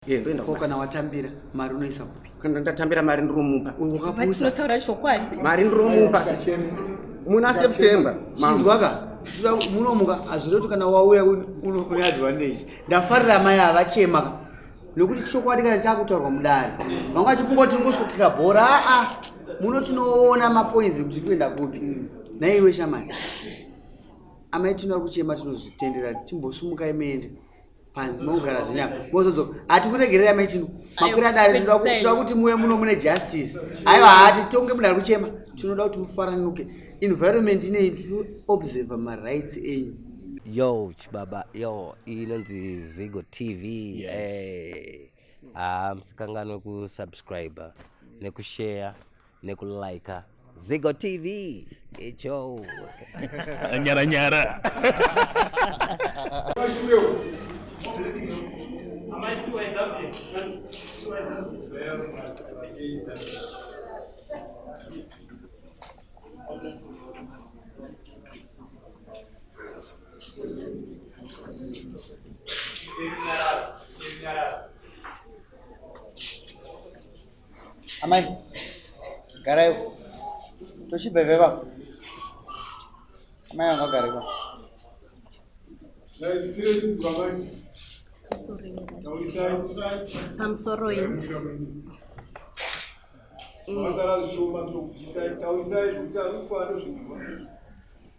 Eh, ndoenda Ko kubasa. kana watambira mari unoisa kupi? Kana ndatambira mari ndinomupa. Wakapusa. Tinotaura chokwadi. Mari ndinomupa. Muna September. Chinzwa ka? Munomuka hazviroti kana wauya une advantage. Ndafarira amai ava vachema ka. Nekuti chokwadi kana chakutaurwa mudare. Vanga vachifunga kuti tingosvikira bhora aa. Muno tinoona mapoints kuti kuenda kupi. Naiwe shamani. Amai tino vari kuchema tinozvitendera chimbosumukai muende. Panzi mogara zvenyu apa. Mozodzoka. Hatikuregerera mai Tino. Makwira dare tinoda kuti muve muno mune justice. Aiwa hatitonge munhu ari kuchema. Tinoda kuti mufaranuke. Environment ineyi tino observe ma rights enyu. Yo chibaba yo iyi inonzi Zigo TV. Yes. Hey. Ah, musikanganwe kusubscribe nekushare nekulike Zigo TV icho. Nyara nyara. Amai, garai uko. Tochibva ipapo. Amai vanga gare ipapo. Pamusoro iyi.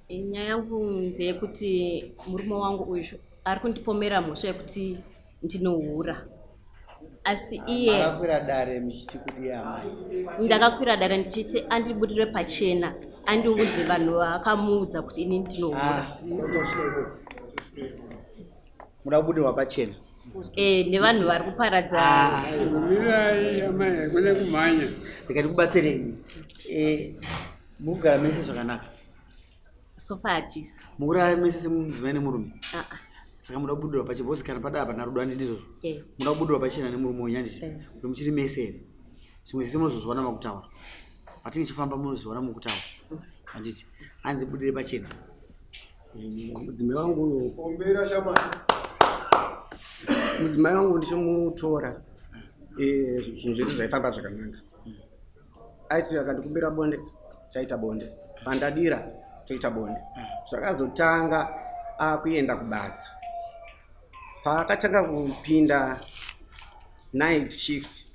Nyaya yangu ndeyekuti murume wangu uyu ari kundipomera mhosva yekuti ndinohura asi iye Makakwira dare muchiti kudii amai? Ndakakwira dare ndichiti andibudire pachena andiudze vanhu vaakamuudza kuti ini ndinohura. Ah, muda kubudirwa pachena? Eh, nevanhu vari kuparadza. Ah. Mirai amai, kune kumhanya. Ndikati kubatsirei. Eh, muri kugara mese zvakanaka? So far hatisi. Mukurara mese semudzimai nemurume? Ah, ah. Saka muda kubudirwa pachena because kana padava pana rudo handiti ndizvozvo? Eh. Muda kubudirwa pachena nemurume wenyu handiti? Eh. Kuti muchiri mese here? Zvimwe zvese munozozviona makutaura. Patinge tichifamba munozviona mukutaura. Handiti? Hanzi budire pachena. Mudzimai wangu uyo. Ombera shamwari. Mudzimai wangu ndichimutora. Eh, zvinhu zvese zvaifamba zvakanaka. Aiti akandikumbira bonde chaita bonde, pandadira toita bonde. Zvakazotanga akuenda kubasa, paakatanga kupinda night shift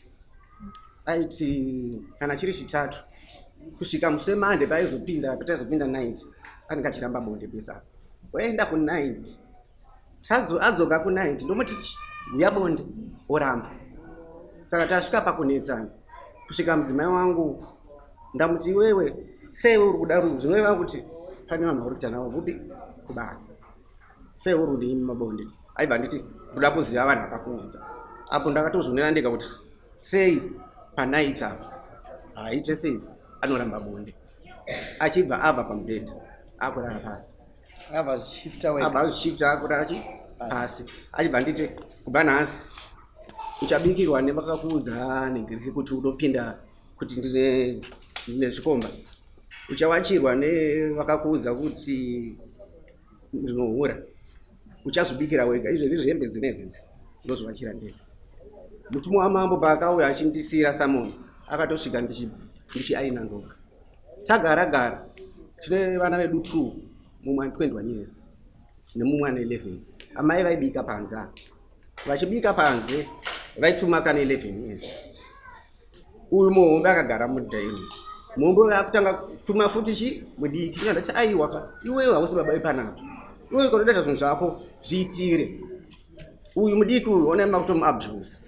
aiti kana chiri chitatu kusvika musi wemande paizopinda pataizopinda night anenge achiramba bonde pese apa, oenda kunight. Chadzo adzoka kunight ndomuti huya bonde oramba. Saka tasvika pakunetsana kusvika mudzimai wangu ndamuti iwewe sei uri kudaro zvinoreva kuti pane vanhu vari kuita navo kupi kubasa sei uri kundinyima mabonde aibva nditi ndoda kuziva vanhu vakakuudza apo ndakatozvionera ndega kuti sei panight apa haaite sei anoramba bonde achibva abva pamubhedha akurara pasi Abva azvishifta wega. Abva azvishifta akurara chi pasi. Achibva nditi kubva nhasi uchabikirwa nevakakuudza negiriki kuti unopinda kuti ndine ndine zvikomba. Uchawachirwa nevakakuudza kuti ndinohura. Uchazvibikira wega izvo ndizvo hembe dzinedzi idzi ndozviwachira ndega. Mutumwa wamambo paakauya achindisiira samoni akatosvika ndichiaina ndoga. Tagara gara tine vana vedu two, mumwe ane 21 years nemumwe ane 11. Amai vaibika panze apa, vachibika panze vaituma kane 11 years. Uyu muhombe akagara mudaini, muhombe uyu akutanga kutuma futi chi mudiki. Ndati aiwa ka, iwewe hausi baba vepanapa, iwewe unoda zvinhu zvako zviitire. Uyu mudiki uyu ona makutomuabuse.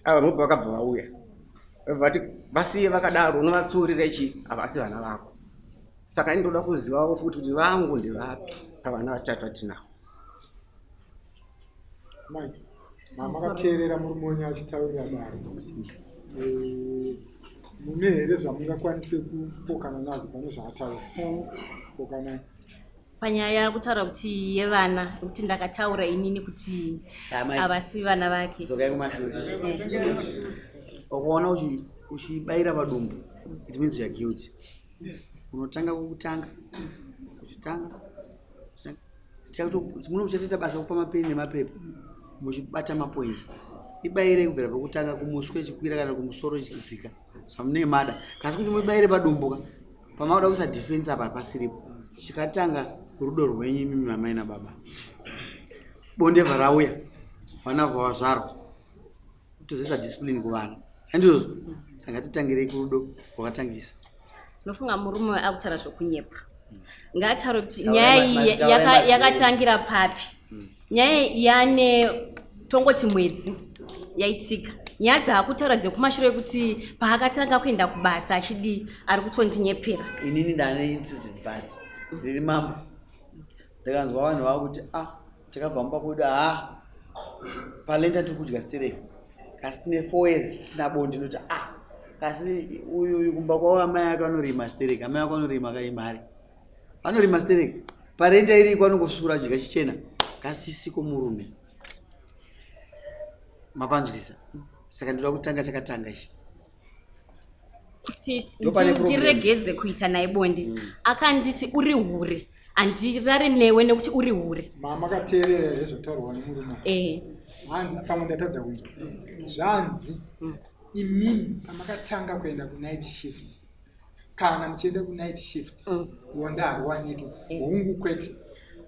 Ava mubva vakabva vauya vati vasiye vakadaro unovatsuurira chi havasi vana vako. Saka ini ndoda kuzivawo futi kuti vangu ndevapi pavana vatatu vatinavo. Mai, makateerera murume wenyu achitaurira dare. Eh, mune here zvamungakwanise kupokana nazvo pane zvaataura? Pokanai. Panyaya yekutaura kuti yevana yekuti ndakataura inini kuti havasi vana vake. Dzokai kumashure. Ukaona uchibayira padumbu it means you are guilty. Unotanga kukutanga uchitanga muno muchatoita basa kupa mapeni nemapepa muchibata mapoints. Ibayirei kubvira pekutanga kumuswe ichikwira kana kumusoro ichidzika zvamunee mada kasi kuti mubayire padumbuka pamakuda kuisa defense apa pasiripo. Chikatanga rudo rwenyu imimi amai nababa. Bonde bva rauya vana bva vazvarwa tozoisa discipline kuvana handizvozvo saka ngatitangirei kurudo rwakatangisa. Ndinofunga murume akutaura zvokunyepa. Ngaataure kuti nyaya iyi yakatangira papi. Nyaya yane tongoti mwedzi yaitika. Nyaya dzaakutaura dzekumashure ekuti paakatanga kuenda kubasa achidii ari kutondinyepera. Inini ndane interested but ndiri mambo. Ndakanzwa vanhu vakuti ah takabva mumba kwedu ha palenta tiri kudya stereki kasi tine 4 years tisina bonde ndinoti ah kasi uyu uyu kumba kwavo amai ake vanorima stereki amai ako vanorima kaimari vanorima stereki parenta iriko anongosvuura chidya chichena kasi chisiko murume mapanzwisa saka ndoda kutanga chakatanga ichi kuti ndiregedze kuita naye bonde mm. Akanditi uri hure handirare newe nekuti uri hure. Mama akateerera here zvotaurwa nemurume? Eh. Hanzi pamwe ndatadza kunzwa zvanzi imimi pamakatanga kuenda kunight shift kana muchienda kunight shift bonde hariwaniki hongu kwete?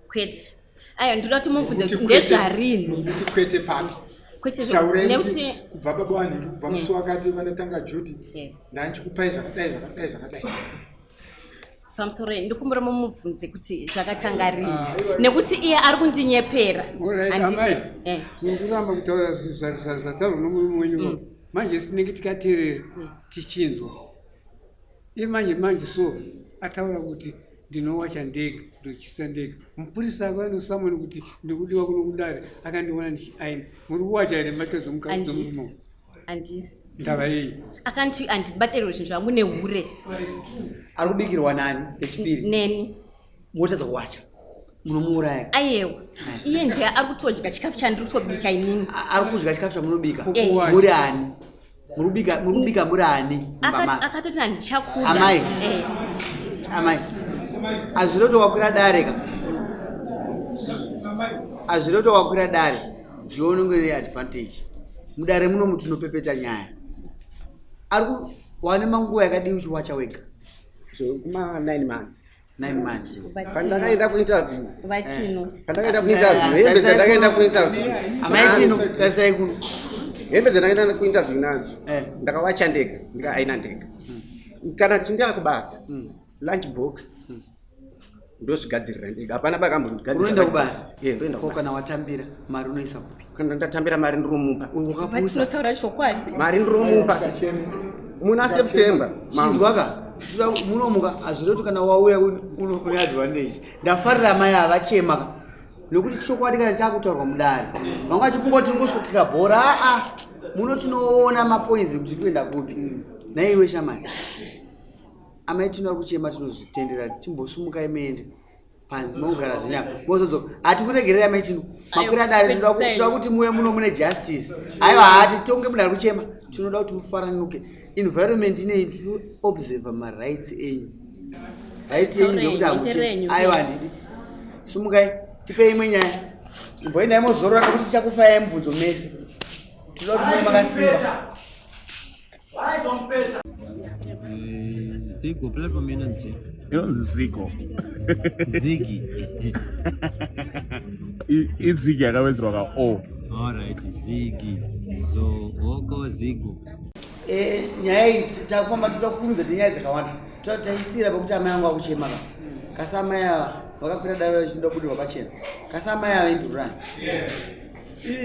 Kwete. Ayo ndinoda kuti mubvunze kuti ndezvarini. Kuti kwete papi? Kwete nekuti kubva baba wanhingi kubva musi wakati vandatanga duty ndandichikupai zvakadai zvakadai zvakadai. Pamusoro ndikumbura mumubvunze kuti zvakatanga rini nekuti iye ari kundinyepera. Amai, mukuramba kutaura zvataurwa nomurume wenyu manje tinenge tikateerera tichinzwa. Iye manje manje so ataura kuti ndinowacha ndega ndochisa ndega. Mupurisa ako anosamoni kuti ndikudiwa kuno kudare akandiona ndichiaina. Muri kuwacha here mbatya dzomurume? Handisi. Ndava yei? Akanti andibatirwe zvinhu zvangu nehure. Ari kubikirwa nani pechipiri? Neni. Motadza kuwacha. Munomuuraya. Ayewa. Iye ndiye ari kutodya chikafu chandiri kutobika inini. Ari kudya chikafu chamunobika. Muri ani? Muri kubika muri kubika muri ani? Akatoti handichakuda. Amai. Amai. Azvinoto wakwira dare ka. Azvinoto wakwira dare. Ndiwe unenge une advantage. Mudare muno tinopepeta nyaya. Ari wane manguva yakadii uchiwacha wega? Kuma 9 months. 9 months. Pandakaenda kuinterview. Vatino. Pandakaenda kuinterview, hembe dzandakaenda kuinterview. Amai Tino, tarisai kuno. Hembe dzandakaenda kuinterview nadzo. Ndakawacha ndega, ndikaaina ndega. Kana tichinge kubasa, lunch box ndozvigadzirira ndega. Hapana bakambondigadzirira. Unoenda kubasa? Eh, ndoenda kubasa. Kana watambira mari unoisa kupi? Kana ndatambira mari ndinomupa. Wakapusa. Vatinotaura chokwadi. Mari ndinomupa. Muna September. Chinzwa ka. Munomuka hazviroti kuti kana wauya une advantage. Ndafarira amai ava vachema ka. Nekuti chokwadi kana chakutaurwa mudare. Vanga vachifunga kuti tingosvikira bhora. Aa muno tinoona mapoints kuti tikuenda kupi. Naiwe shamani. Amai Tino ari kuchema tinozvitendera chimbosumukai muende panzi mogara zvenyama mozodzoka. Hatikuregerera amai Tino. Makwira dare tinoda kuti muuye muno mune justice. Aiwa hatitonge munhu ari kuchema. Tinoda kuti mufaranuke. Environment ineyi tinoobserve marights enyu. Right yenyu ndekuti hamuchemi. Aiwa handidi. Sumukai tipei imwe nyaya. Imboendai mozorora nekuti tichakufayai mubvunzo mese. Tinoda kuti muve makasimba. Zigo platform inonzi inonzi Zigo. Zigi. Izigi yakawedzerwa ka O. Alright, Zigi. So oko Zigo. Nyaya iyi takufamba toda kukurumidza tinyaya dzakawanda. Taisira pekuti amai vangu vakuchema ka. Kasi amai ava vakakwira dare vachida kubudirwa pachena. Kasi amai ava indururani.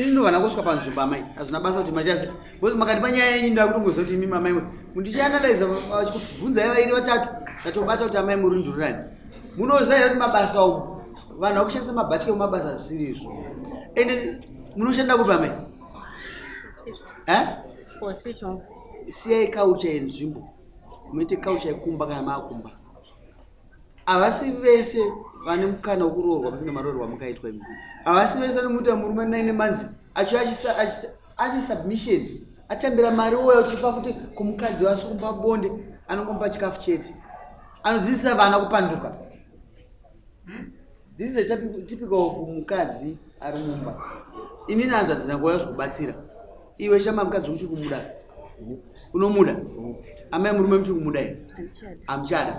Inovana kusvika panzvimbo amai. Hazvina basa kuti machasi. Because makandipa nyaya yenyu ndakutongoziva kuti imimi amai mundichianalyza vachikubvunzai vairi vatatu ndatobata kuti amai muri ndururani. Munoziva here kuti mabasa umu vanhu vakushandisa mabhatye emumabasa zvisiri izvo. Ende munoshanda kupi amai? Eh? Hospital. Siyai kaucha yenzvimbo. Muite kaucha yekumba kana maakumba. Havasi vese vane mukana wekuroorwa pafinge maroorwa mukaitwa imi. Havasi vese vanomuita murume 9 months achiuya ane submission atambira mari ouya uchipa futi kumukadzi wasi kumupa bonde anongomupa chikafu chete. Anodzidzisa vana kupanduka. This is a typical of mukadzi ari mumba. Inini hanzvadzi dzangu vauya kuzokubatsira. Iwe shama, mukadzi uchiri kumuda? Unomuda? Amai, murume muchiri kumuda here? Hamuchada.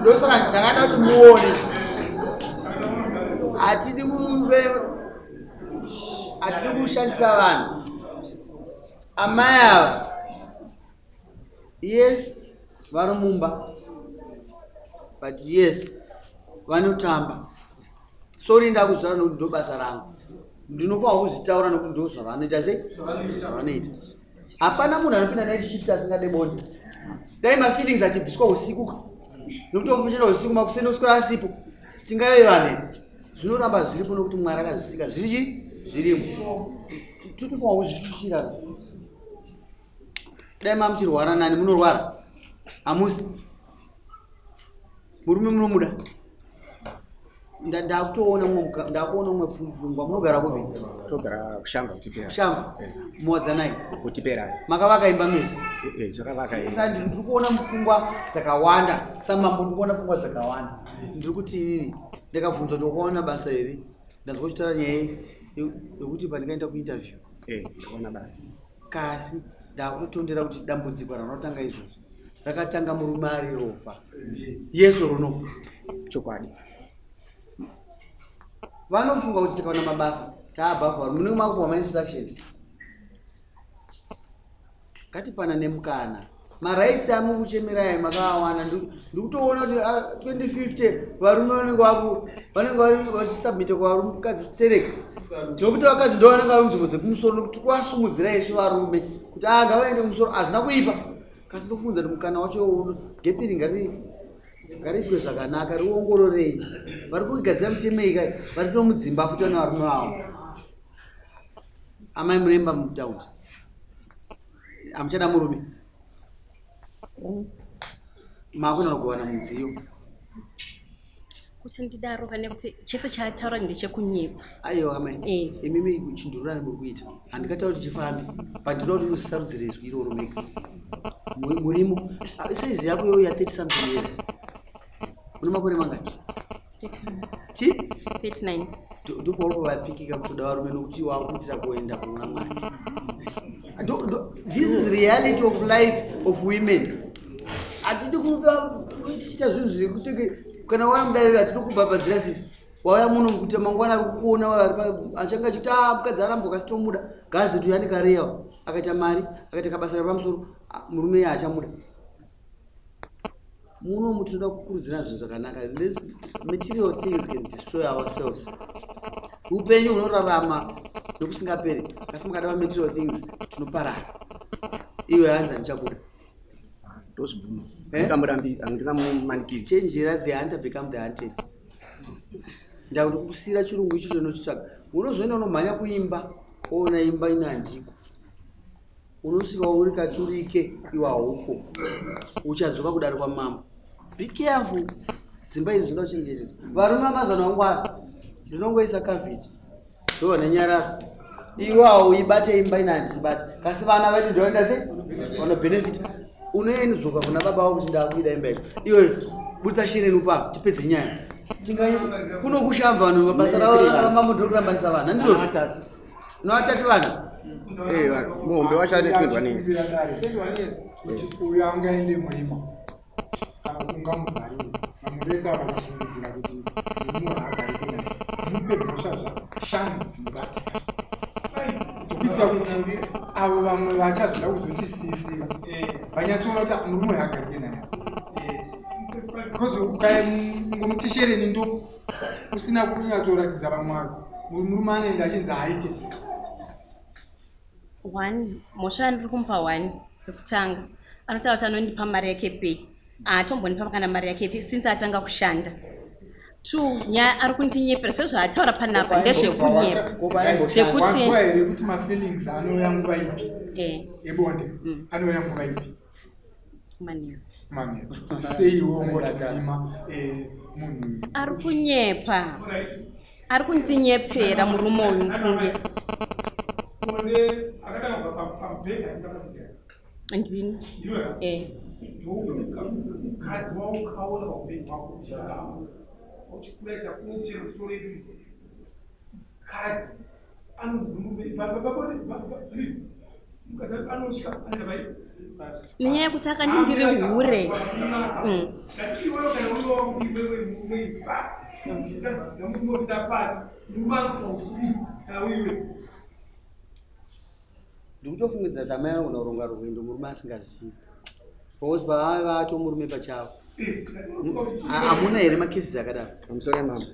Ndosaka ndakada kuti muone, hatidi kuve, hatidi kushandisa vanhu. Amai ava, yes, vari mumba, but yes, vanotamba. Sorry, ndakuzvitaura nokuti ndo basa rangu, ndinofanwa kuzvitaura nokuti ndo zvavanoita. Sei zvavanoita? Hapana munhu anopinda night shift asingade bonde. Dai mafeelings achibviswa usiku, nokuti ofuchera usiku, makuseni oswera asipo, tingave vanhu. Zvinoramba zviripo nokuti Mwari akazvisika zviri chi zvirimo. Totofanwa kuzvishushira. Dai mamuchirwara nani, munorwara hamusi. Murume munomuda? Ndakutoona mumwe, ndakuona umwe pfungwa. Munogara kupi? Togara kuShamba, kutipera. Shamba, muWadzanai? Kutipera. Makavaka imba mese? Takavaka. Sa ndiri kuona mupfungwa dzakawanda. Samambo, ndiri kuona pfungwa dzakawanda. Ndiri kuti inini ndakabvunzwa kuti wakaona basa here, ndanzwa uchitaura nyaya yekuti pandikaenda kuinterview. Ndakaona basa. Kasi ndakutotondera kuti dambudziko ranotanga izvozvo rakatanga murume ari ropa, yes or no? Chokwadi. Vanofunga kuti tikaona mabasa taabhavharu, munenge makupiwa mainstructions. Ngatipana nemukana. Marights amukuchemerai makaawana. Ndikutoona kuti 2050 varume vanenge vaku vanenge vari vachisubmita kuvarukadzi sterek, nokuti vakadzi ndo vanenge vari munzvimbo dzekumusoro, nokuti kuvasumudzira isu varume kuti a ngavaende kumusoro hazvina kuipa. Kasi ndofunza kuti mukana wacho, gap iri ngariitwe zvakanaka, riongororei. Vari kugadzira mitemo iyi kai, vari tomudzimba futi vane varume vavo. Amai, munemba mutaundi, hamuchada murume, makuenda kugovana mudziyo. Kuti ndidaro kana kuti chese chaataura ndechekunyepa. Aiwa amai. Imimi chindururani muri kuita, handikataura kuti chifambi, but ndinoda kuti muzisarudzire izwi iroro mega. Murimo. Ah, saizi yako iyoyo ya 30 something years, une makore mangani chi? 39. Ndopauri pavapikika kutoda varume, nokuti wakuitira kuenda kuna Mwari. This is reality of life of women. Hatidi kuva tichiita zvinhu zvekutenge kana wauya mudariro, hatidi kubhabhadzira sisi wauya muno kuti mangwana ari kukuona achange achiti a mukadzi arambwa, kasi tomuda gazi tuyani kareya akaita mari, akaita kabasa kapamusoro. Ah, murume iye achamuda. Munomu tinoda kukurudzira zvinhu zvakanaka. Material things can destroy ourselves. Upenyu hunorarama nokusingaperi, asi mukada mamaterial things tinoparara. Iwe hanzi handichakuda. Ndozvibvuma. Eh? Ndingamurambi, ndingamumanikidzi. Chenjera, the hunter become the hunted. Ndakuti kukusiyira chirungu ichocho unochitsvaga, unozoenda unomhanya kuimba, oona imba ine handiko, unosvika uri katurike, iwe haupo, uchadzoka kudare kwamambo. Be careful, dzimba idzi dzinoda kuchengetedzwa. Varume vamazano angwara, ndinongoisa caveat, ndo vanonyarara. Iwawo ibate imba ine handiibate, kasi vana vedu ndoenda sei vanobhenefita. Unoendodzoka kuna baba vako kuti ndakuida imba yacho iyoyo, budisa shereni upa tipedze nyaya. Kunokushamba vanhu, basa ravo ramambo ndokurambanisa vanhu, handizvozvo? Novatatu vanhu. Muhombe wacho ane 21 years. Kumbira dare kuti uyo angaende murima kana kuti ungamuvharire, vamwe vese ava vakafungidzira kuti murume haagari kunaye, mupe mhosva shanu dzinobatika dzokuitira kuti avo vamwe vachazoda kuzotisisira vanyatsoona kuti murume uyu hagarike naye, because ukaingomuti shereni ndo usina kunyatsoratidza vamwe avo, murume anoenda achinzi haaite. One mhosva yandiri kumupa, one yekutanga, anotaura kuti anondipa mari yake pay, haatombonipa kana mari yake pay since atanga kushanda. Two, nyaya ari kundinyepera, sezvaataura panapa ndezvekunyepa zvekuti Wanzwa here kuti mafeelings anouya nguva ipi? Ebonde anouya nguva ipi? Manheru. Manheru. Seiwo ngoti murima munhu Ari kunyepa, ari kundinyepera murume uyu, mufunge. Bonde akatanga kubva pamubhedha ndakasindira. Ndini. Ndiwe? Eh. Mukadzi waukaona paupenyu hwako uchirarama, uchikuresa kuchera musoro yedu, mukadzi anonzi murume pabonde. Nenyaya yekuti akandi ndiri hure. Ndikutofungidzira kuti amai vanogona kuronga rwendo murume asingazivi. Because pavave vato murume pachavo. Hamuna here macases akadaro? Pamusoro mama.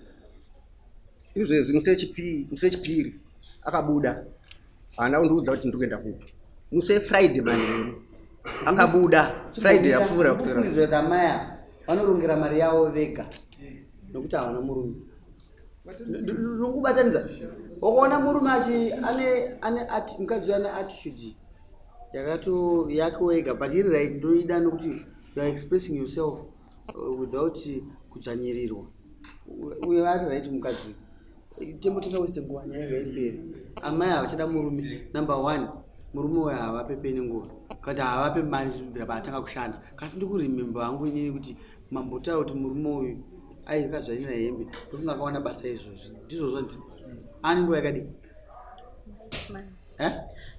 Izvezvi musi wechipiri, musi wechipiri akabuda. Haana kundiudza kuti ndiri kuenda kupi. Musi weFriday manheru akabuda. Friday yapfuura kuswera. Ndikufungidzira kuti amai ava vanorongera mari yavo vega nokuti havana murume. Ndikubatanidza. Ukaona murume achi ane ane mukadzi uyu ane attitude yakato yake wega but iri right ndoida nokuti you are expressing yourself without kudzvanyirirwa. Uyo ari right mukadzi uyu. Tembo tinga waste nguva nyaya ngaipere. Amai havachada murume. Number one, murume uyu havape nenguva. Kana havape mari kubvira paatanga kushanda. Kasi ndikuremember hangu inini kuti mambotaura kuti murume uyu aikazvanyira hembe ndofunga akawana basa izvozvi. Ndizvozvo ndi. Ane nguva yakadii? 8 months. Eh?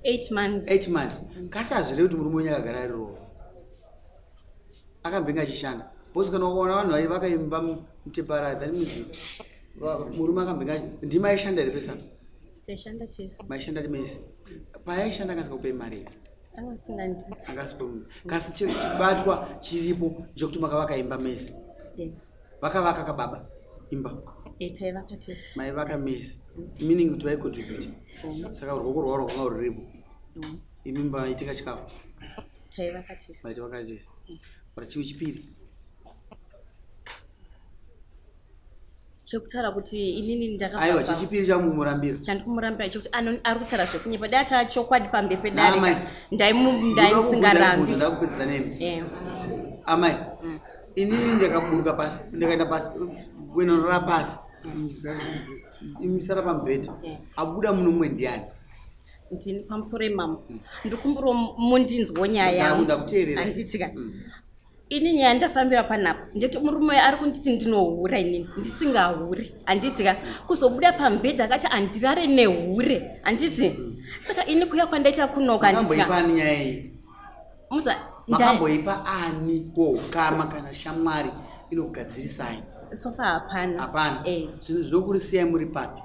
8 months. 8 months. Kasi hazvirevi kuti murume wenyu akagara ari rovha. Akambenge achishanda. Because kana ukaona vanhu vai vakaimba mutemporary that means murume akambenge ndimi aishanda here pesa? Taishanda tese. Maishanda mese. Paaishanda akasika kupai mari here? Anga asingandi. Akasipa munhu. Kasi chibatwa chiripo ndechekuti makavaka imba mese. Vakavaka kababa imba. Taivaka tese. Maivaka mese. Meaning kuti vaikontribute. Saka ruoko rwavo rwakanga ruripo. Imi maitika chikafu. Taivaka tese. Maivaka tese. But chivi chipiri. Chekutaura kuti inini ndakabva Aiwa, chechipiri chamumurambira. Chandikumurambira chekuti ari kutaura zvekunyepa. Dai ataura chokwadi pamberi pedare. Amai. Ndaimusingarambi. Ndakupedzisa nemi. Amai. Inini ndakaburuka pasi, ndakaenda pasi, kuenorara pasi. Imisara pamubhedha. Abuda muno mumwe ndiani? Ndini pamusoro imamo. Ndikumbirawo mundinzwo nyaya yangu. Ndakuteerera. Handiti ka. Ini nyaya ndafambira panapa ndeti murume ari kunditi ndinohura, inini ndisingahuri, handiti ka. Kuzobuda pamubhedha akati handirare nehure, handiti? Saka ini kuya kwandaita kunoka, handiti ka. Makamboipa ani nyaya iyi? Musa, Makamboipa ani kokama kana shamwari inokugadzirisai? So far hapana. Hapana. Zvinhu zvinokurisiyai muri papi?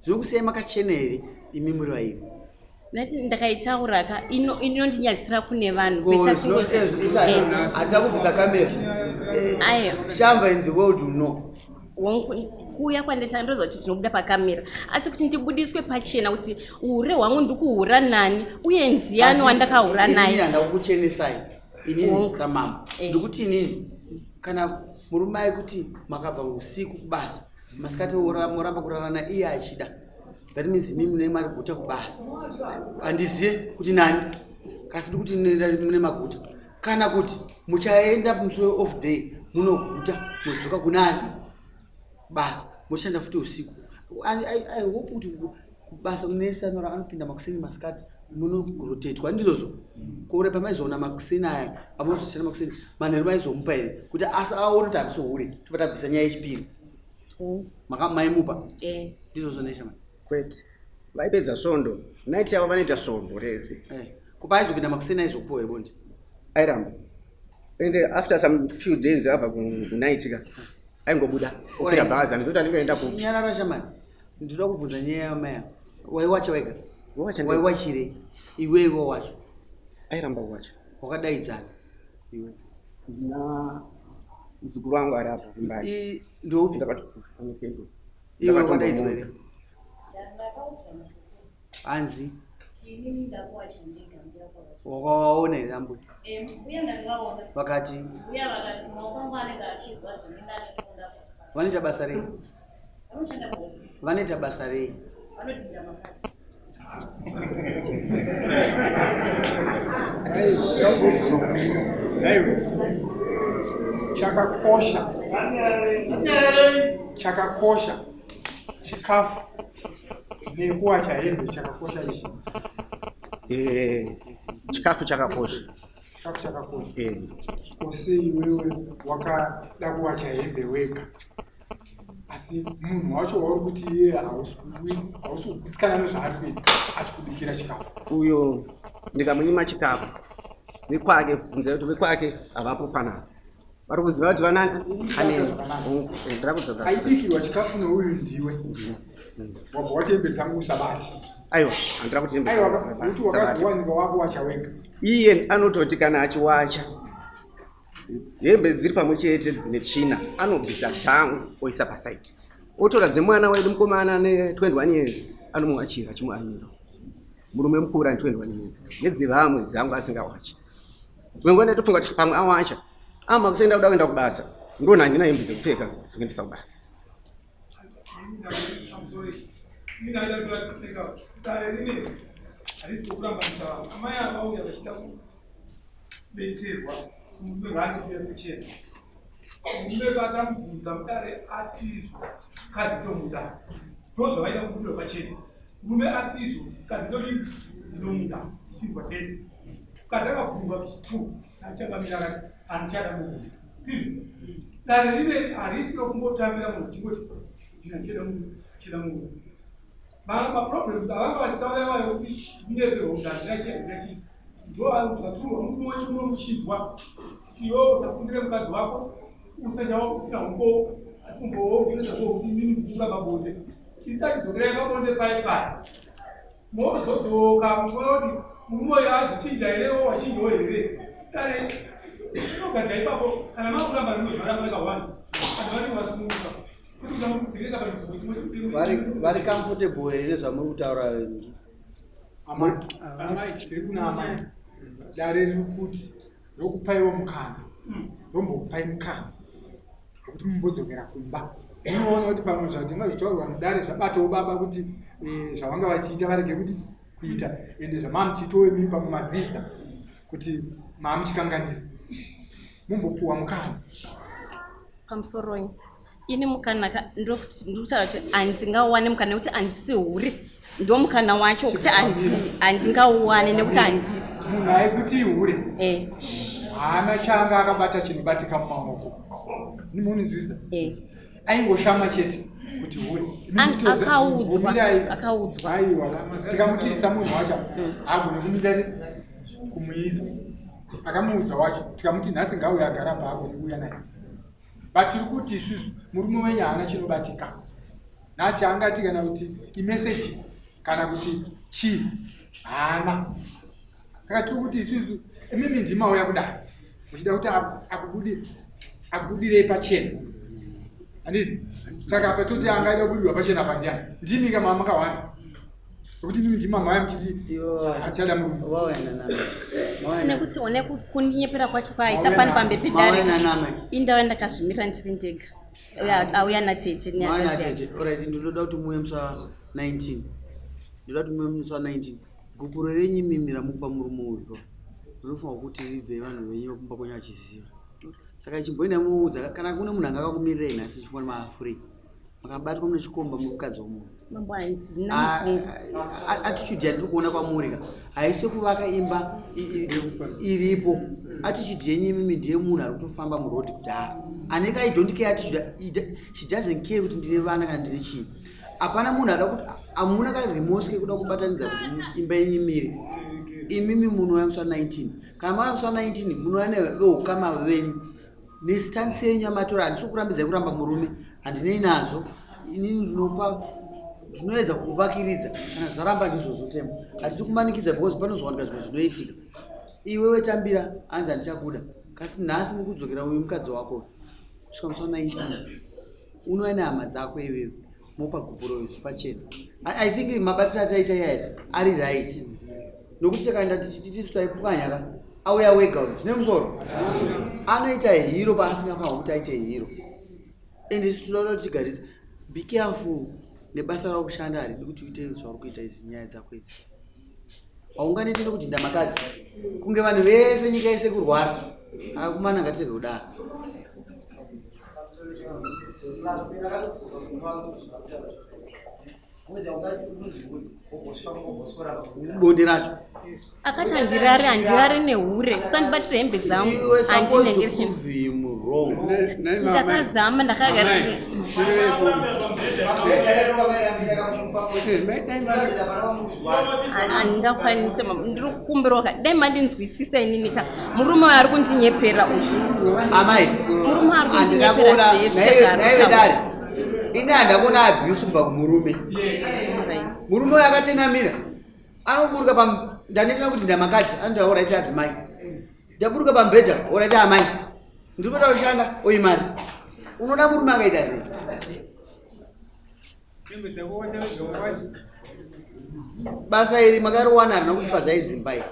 Zvinokusiyai makachena here imi muri vairi? Ndati ndakaitaura ka inondinyadzisira kune vanhu. Better Hatakubvisa kamera. Aiwa. Shamba in the world you know. Kuuya kwandaita ndoziva kuti ndinobuda pakamera, asi kuti ndibudiswe pachena kuti hure hwangu ndikuhura nani uye ndiani wandakahura Inini naye. Handakukuchenesai inini Hongu. samambo. Ndikuti inini kana murume aikuti makabva usiku kubasa masikati moramba kurarana iye achida, that means imi mune mari guta kubasa. Handiziye kuti nani, kasi ndikuti mune maguta kana kuti muchaenda musi off day munoguta modzoka kunani basa moshanda futi usiku. I hope kuti kubasa munese anopinda makuseni masikati munorotetwa, ndizvozvo kore pamaizoona makuseni aya amunozoshanda makuseni manheru maizomupa here kuti asi aone kuti handisi topa tabvisa nyaya yechipiri maimupa? Ndizvozvo neshamani? Kwete, vaipedza svondo night yavo, vanoita svondo rese. Kupa aizopinda makuseni aizopuwa here bonde? Airamba, ende after some few days abva kunight ka aingobuda okwira bhazi, handizoti andingoenda kupi. Nyarara shamani, ndinoda kubvunza nyaya yamaya. Waiwacha wega? Wacha ndega. Waiwachirei iwewe wacho? Airamba kuwacha. Wakadaidzana iwe? Na muzukuru wangu ari apa kumbari. Ndoupi? Iwe wakadaidzwa here? Hanzi wakawaona here ambuya? Vakati vanoita basa rei? Vanoita basa rei? Aiwa, chakakosha, chakakosha chikafu nekuwacha hembe, chakakosha ichi? Chikafu chakakosha. Chikafu chakakosha. Kose iwewe wakada kuwacha hembe wega, asi munhu wacho wauri kuti iye hausi kugutsikana nezvaari kuita achikubikira chikafu. Uyo. Ndikamunyima chikafu, vekwake bvunzai kuti vekwake havapo panapa. Vari kuziva kuti vanani aneni. Ndira kudzoka. Aibikirwa chikafu neuyu ndiwe. Wabva wati hembe dzangu usabate. Aiwa, handira kuti hembe Aiwa, dzangu nekuti usabate. wakazowanikwa wako wacha wega. Iye anototi kana achiwacha hembe dziri pamwe chete dzine tsvina anobvisa dzangu oisa pasaidi otora dzemwana wedu mukomana ane 21 years anomuwachira achimuanyira murume mukuru ane 21 years nedzevamwe dzangu asingawachi dzimwe nguva ndaitofunga kuti pamwe awacha ama kusenda kuda kuenda kubasa ndona handina hembe dzekupfeka dzekuendesa kubasa. Betserwa murume ngaandiuya kuchena murume vakamubvunza mudare atizvo kadhi tomuda ndozvavaida kubudirwa pachena murume atizvo kadhi todii ndinomuda tichinzwa tese kadhi akabvunzwa kichitu achangamira akati handichada murume tizvo dare rine harisi rokumbotambira munhu achingoti ndina cheda murume cheda murume maproblems avanga vachitaura iwayo kuti munyeperwa kuti handina chii handina chii ndo vatsurwa murume wenyu munomuchinzwa kuti iwe usafundire mukadzi wako usina chawa usina umbowo asi umbowo unoita kuti inini ndikura pabonde isati dzokerai pabonde pai pai mozodzoka muchiona kuti murume uyu azochinja here o wachinjawo here dare inogadzira ipapo kana makuramba rimwe zvara rakawanda vanhu vanenge vasununguka Vari comfortable here nezvamuri kutaura? Amai, tiri kuna amai. Dare riri kuti rokupaiwo mukana, rombokupai mukana wekuti mumbodzokera kumba munoona kuti pamwe zvatinga zvitaurwa nedare zvabatawo baba kuti zvavanga vachiita varege kudi kuita, ende zvamamuchiitawo imi pamwe madzidza kuti maamuchikanganisa, mumbopuwa mukana. Pamusoroi, ini mukana ndikutaura kuti handingauwane mukana nekuti handisi hure. Ndo mukana wacho wekuti handingauwane nekuti handisi munhu aikuti hure. Haana chaanga akabata chinobatika mumaoko, nimunzwisa? Aingoshama chete kuti hure. Akaudzwa, akaudzwa. Aiwa, tikamutiisa munhu wacho agone kumuita kumuisa akamuudza wacho, tikamuti nhasi ngauye agara pa, agone kuuya naye. But tiri kuti isusu murume wenyu haana chinobatika nhasi angati kana kuti imeseji kana kuti chii, haana. Saka tiri kuti isusu imimi ndimauya kudai muchida kuti akubudirei pachena, handiti? Saka apa toti angaida kubudirwa pachena pandiani? Ndimi kama makawanda, nekuti imimi ndima mauya muchiti hatichada murume. Nekuti one kundinyepera kwacho kwaaita pani pambe pedare, indava ndakazvimirira ndiri ndega. Auya natete nehanzvadzi yake. Natete, alright, ndinoda kuti muuye musi wa 19, ndinoda kuti muuye musi wa 19. Gupuro renyu imimi ramukupa murume uyu rinofanirwa kuti ribve vanhu venyu vekumba kwenyu vachiziva. Saka chimboendai munoudza kana kune munhu anga akakumirirai nhasi chifuna mafree makabatwa mune chikomba mukadzi womunhu. Mambo, handina mufungo. Attitude yandiri kuona kwamuri ka haisi kuvaka imba iripo. Attitude yenyu imimi ndiye munhu ari kutofamba muroad kudhara anenge I don't care attitude. She doesn't care kuti ndine vana kana ndine chii. Hapana munhu ada kuti hamuna karemorse kekuda kubatanidza kuti imba yenyu imire. Imimi munouya musi wa 19. Kana mauya musi wa 19 munouya neveukama venyu nestance yenyu yamatora. Handisi kurambidzai kuramba murume, handinei nazvo. Inini ndinopa, ndinoedza kuvakiridza. Kana zvaramba ndizvozvo tema, hatidi kumanikidza because panozowanika zvimwe zvinoitika. Iwe wetambira hanzi handichakuda kasi nhasi muri kudzokera uyu mukadzi wako kusvika musi wa 19 unouya nehama dzako iwewe mopa gupuro izvi pachena. I think mabatiro ataita iyaya ari right, nokuti takaenda tichitisu taipwanya ka auya wega uyu zvine musoro anoita hero paasingafanirwa kuti aite hero. And isu tinoda kuti tigarise. Be careful nebasa rako kushanda, haridi kuti uite zvauri kuita idzi nyaya dzako idzi. Haunganeti nokudhinda makadzi kunge vanhu vese nyika yese kurwara. Akumana, ngatirege kudaro. Bonde racho. Akati handirare, handirare nehure, usandibatire hembe dzangu. You were supposed to Handinenge prove him wrong. wrong. Ndakazama ndakagara. Handingakwanise ndiri kukumbirawo ka dai mandinzwisisa inini ka murume uyo ari kundinyepera uyu. Amai, Murume ari handina kundinyepera kuona zvese naive zvaari dare ini handina kuona abuse kubva kumurume. Murume uyo akatenamira anoburuka pam ndanetana kuti ndamakati anoita oraita adzimai, ndaburuka pamubhedha oraita amai, ndiri kuda kushanda oyi mari. Unoda murume akaita sei? Basa iri makariwana harina kuti pazai dzimba iri,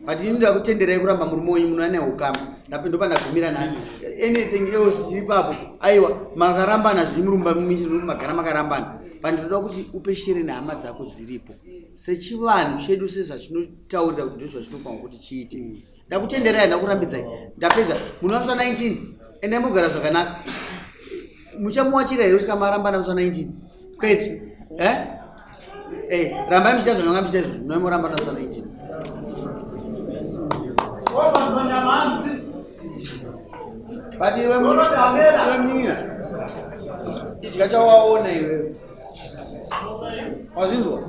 but ini ndoda kutenderai kuramba murume wenyu muno ane ukama. Ndopandagumira nhasi. Anything else chiri papo, aiwa, makarambana zvenyu murumba magara makarambana, but ndinoda kuti upeshere nehama dzako dziripo sechivanhu chedu sezvachinotaurira kuti ndozvachinofanwa kuti chiite. Ndakutenderai, ndakurambidzai, ndapedza. Munowanzwa 19, endai mogara zvakanaka. Muchamuwachira here kusvika marambana musi wa 19? Kwete. Eh? Eh, rambai muchiita zvamanga muchiita izvozvo, munomorambana musi wa 19. But iwe munin'ina, idya chawaona iwewe, wazvinzwa?